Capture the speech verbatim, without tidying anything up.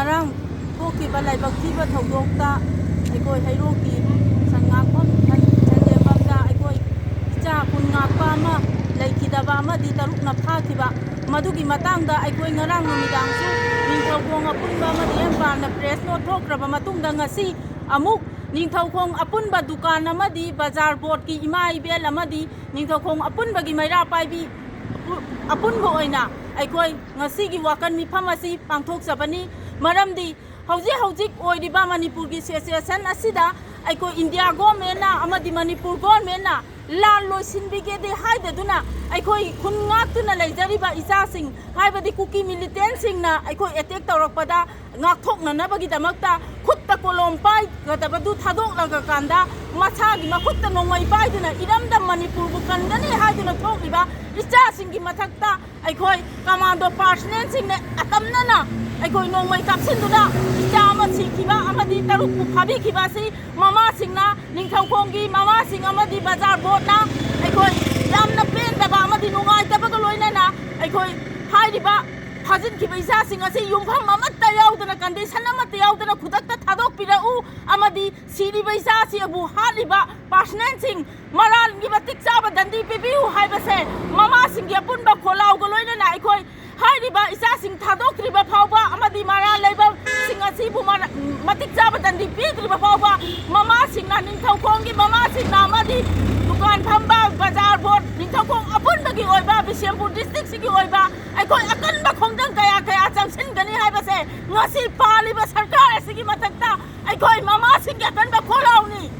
ꯉꯔꯥꯡ ꯊꯣꯛꯈꯤꯕ ꯂꯥꯏꯕꯛ ꯊꯤꯕ ꯊꯧꯗꯣꯛꯇ ꯑꯩꯈꯣꯏ ꯍꯩꯔꯣꯛꯀꯤ ꯁꯟ ꯉꯥꯛꯐꯝ, ꯁꯟ, ꯁꯟ ꯌꯦꯟꯐꯝꯗ ꯑꯩꯈꯣꯏ ꯏꯆꯥ ꯀꯨꯟ ꯉꯥꯛꯄ ꯑꯃ ꯂꯩꯈꯤꯗꯕ ꯑꯃꯗꯤ ꯇꯔꯨꯛꯅ ꯐꯥꯈꯤꯕ, ꯃꯗꯨꯒꯤ ꯃꯇꯥꯡꯗ ꯑꯩꯈꯣꯏ ꯉꯔꯥꯡ ꯅꯨꯃꯤꯗꯥꯡꯁꯨ ꯅꯤꯡꯊꯧꯈꯣꯡ ꯑꯄꯨꯟꯕ ꯑꯃꯗꯤ ꯑꯦꯝ ꯄꯥꯔꯅ ꯄ꯭ꯔꯦꯁ ꯅꯣꯠ ꯊꯣꯛꯈ꯭ꯔꯕ ꯃꯇꯨꯡꯗ ꯉꯁꯤ ꯑꯃꯨꯛ ꯅꯤꯡꯊꯧꯈꯣꯡ ꯑꯄꯨꯟꯕ ꯗꯨꯀꯥꯟ ꯑꯃꯗꯤ ꯕꯖꯥꯔ ꯕꯣꯔꯗꯀꯤ ꯏꯃꯥ ꯏꯕꯦꯜ ꯑꯃꯗꯤ ꯅꯤꯡꯊꯧꯈꯣꯡ ꯑꯄꯨꯟꯕꯒꯤ ꯃꯩꯔꯥ ꯄꯥꯏꯕꯤ ꯑꯄꯨ-, ꯑꯄꯨꯟꯕ ꯑꯣꯏꯅ ꯑꯩꯈꯣꯏ ꯉꯁꯤꯒꯤ ꯋꯥꯀꯟ ꯃꯤꯐꯝ ꯑꯁꯤ ꯄꯥꯡꯊꯣꯛꯆꯕꯅꯤ꯫ ꯃꯔꯝꯗꯤ ꯍꯧꯖꯤꯛ ꯍꯧꯖꯤꯛ ꯑꯣꯏꯔꯤꯕ ꯃꯅꯤꯄꯨꯔꯒꯤ ꯁꯤꯆꯨꯋꯦꯁꯟ ꯑꯁꯤꯗ ꯑꯩꯈꯣꯏ ꯏꯟꯗꯤꯌꯥ ꯒꯣꯔꯃꯦꯟꯅ ꯑꯃꯗꯤ ꯃꯅꯤꯄꯨꯔ ꯒꯣꯔꯃꯦꯟꯅ ꯂꯥꯟ ꯂꯣꯏꯁꯤꯟꯕꯤꯒꯦꯗꯤ ꯍꯥꯏꯗꯗꯨꯅ ꯑꯩꯈꯣꯏ ꯈꯨꯟ ꯉꯥꯛꯇꯨꯅ ꯂꯩꯖꯔꯤꯕ ꯏꯆꯥꯁꯤꯡ, ꯍꯥꯏꯕꯗꯤ ꯀꯨꯀꯤ ꯃꯤꯂꯤꯇꯦꯟꯁꯤꯡꯅ ꯑꯩꯈꯣꯏ ꯑꯦꯇꯦꯛ ꯇꯧꯔꯛꯄꯗ ꯉꯥꯛꯊꯣꯛꯅꯅꯕꯒꯤꯗꯃꯛꯇ ꯈꯨꯠꯇ ꯀꯣꯂꯣꯝ ꯄꯥꯏꯒꯗꯕꯗꯨ ꯊꯥꯗꯣꯛꯂꯒ ꯀꯥꯟꯗ ꯃꯁꯥꯒꯤ ꯃꯈꯨꯠꯇ ꯅꯣꯡꯃꯩ ꯄꯥꯏꯗꯨꯅ ꯏꯔꯝꯗꯝ ꯃꯅꯤꯄꯨꯔꯕꯨ ꯀꯟꯒꯅꯤ ꯍꯥꯏꯗꯨꯅ ꯊꯣꯛꯂꯤꯕ ꯏꯆꯥꯁꯤꯡꯒꯤ ꯃꯊꯛꯇ ꯑꯩꯈꯣꯏ ꯀꯃꯥꯟꯗꯣ ꯄꯥꯔꯁꯅꯦꯜꯁꯤꯡꯅ ꯑꯇꯝꯅꯅ ꯑꯩꯈꯣꯏ ꯅꯣꯡꯃꯩ ꯀꯥꯞꯁꯤꯟꯗꯨꯅ ꯏꯆꯥ ꯑꯃ ꯁꯤꯈꯤꯕ ꯑꯃꯗꯤ ꯇꯔꯨꯛꯄꯨ ꯐꯥꯕꯤꯈꯤꯕ ꯑꯁꯤ ꯃꯃꯥꯁꯤꯡꯅ, ꯅꯤꯡꯊꯧꯈꯣꯡꯒꯤ ꯃꯃꯥꯁꯤꯡ ꯑꯃꯗꯤ ꯕꯖꯥꯔ ꯕꯣꯔꯗꯅ ꯑꯩꯈꯣꯏ ꯌꯥꯝꯅ ꯄꯦꯟꯗꯕ ꯑꯃꯗꯤ ꯅꯨꯡꯉꯥꯏꯇꯕꯒ ꯂꯣꯏꯅꯅ ꯑꯩꯈꯣꯏ ꯍꯥꯏꯔꯤꯕ ꯐꯥꯖꯤꯟꯈꯤꯕ ꯏꯆꯥꯁꯤꯡ ꯑꯁꯤ ꯌꯨꯝꯐꯝ ꯑꯃꯠꯇ ꯌꯥꯎꯗꯅ, ꯀꯟꯗꯤꯁꯟ ꯑꯃꯠꯇ ꯌꯥꯎꯗꯅ ꯈꯨꯗꯛꯇ ꯊꯥꯗꯣꯛꯄꯤꯔꯛꯎ ꯑꯃꯗꯤ ꯁꯤꯔꯤꯕ ꯏꯆꯥ ꯑꯁꯤꯕꯨ ꯍꯥꯠꯂꯤꯕ ꯄꯥꯔꯁꯅꯦꯜꯁꯤꯡ ꯃꯔꯥꯜꯒꯤ ꯃꯇꯤꯛ ꯆꯥꯕ ꯗꯟꯗꯤ ꯄꯤꯕꯤꯌꯨ ꯍꯥꯏꯕꯁꯦ ꯃꯃꯥꯁꯤꯡꯒꯤ ꯑꯄꯨꯟꯕ ꯈꯣꯜꯂꯥꯎꯒ ꯂꯣꯏꯅꯅ ꯑꯩꯈꯣꯏ ꯍꯥꯏꯔꯤꯕ ꯏꯆꯥꯁꯤꯡ ꯊꯥꯗꯣꯛꯇ꯭ꯔꯤꯕ ꯐꯥꯎꯕ ꯑꯃꯗꯤ ꯃꯔꯥꯜ ꯂꯩꯕꯁꯤꯡ ꯑꯁꯤꯕꯨ ꯃꯔ-, ꯃꯇꯤꯛ ꯆꯥꯕ ꯗꯟꯗꯤ ꯄꯤꯗ꯭ꯔꯤꯕ ꯐꯥꯎꯕ ꯃꯃꯥꯁꯤꯡꯅ, ꯅꯤꯡꯊꯧꯈꯣꯡꯒꯤ ꯃꯃꯥꯁꯤꯡꯅ ꯑꯃꯗꯤ ꯗꯨꯀꯥꯟ ꯐꯝꯕ, ꯕꯖꯥꯔ ꯕꯣꯔꯗ, ꯅꯤꯡꯊꯧꯈꯣꯡ ꯑꯄꯨꯟꯕꯒꯤ ꯑꯣꯏꯕ, ꯕꯤꯁꯦꯝꯄꯨꯔ ꯗꯤꯁꯇ꯭ꯔꯤꯛꯁꯤꯒꯤ ꯑꯣꯏꯕ ꯑꯩꯈꯣꯏ ꯑꯀꯟꯕ ꯈꯣꯡꯖꯪ ꯀꯌꯥ ꯀꯌꯥ ꯆꯪꯁꯤꯟꯒꯅꯤ ꯍꯥꯏꯕꯁꯦ ꯉꯁꯤ ꯄꯥꯜꯂꯤꯕ ꯁꯔꯀꯥꯔ ꯑꯁꯤꯒꯤ ꯃꯊꯛꯇ ꯑꯩꯈꯣꯏ ꯃꯃꯥꯁꯤꯡꯒꯤ ꯑꯀꯟꯕ ꯈꯣꯜꯂꯥꯎꯅꯤ꯫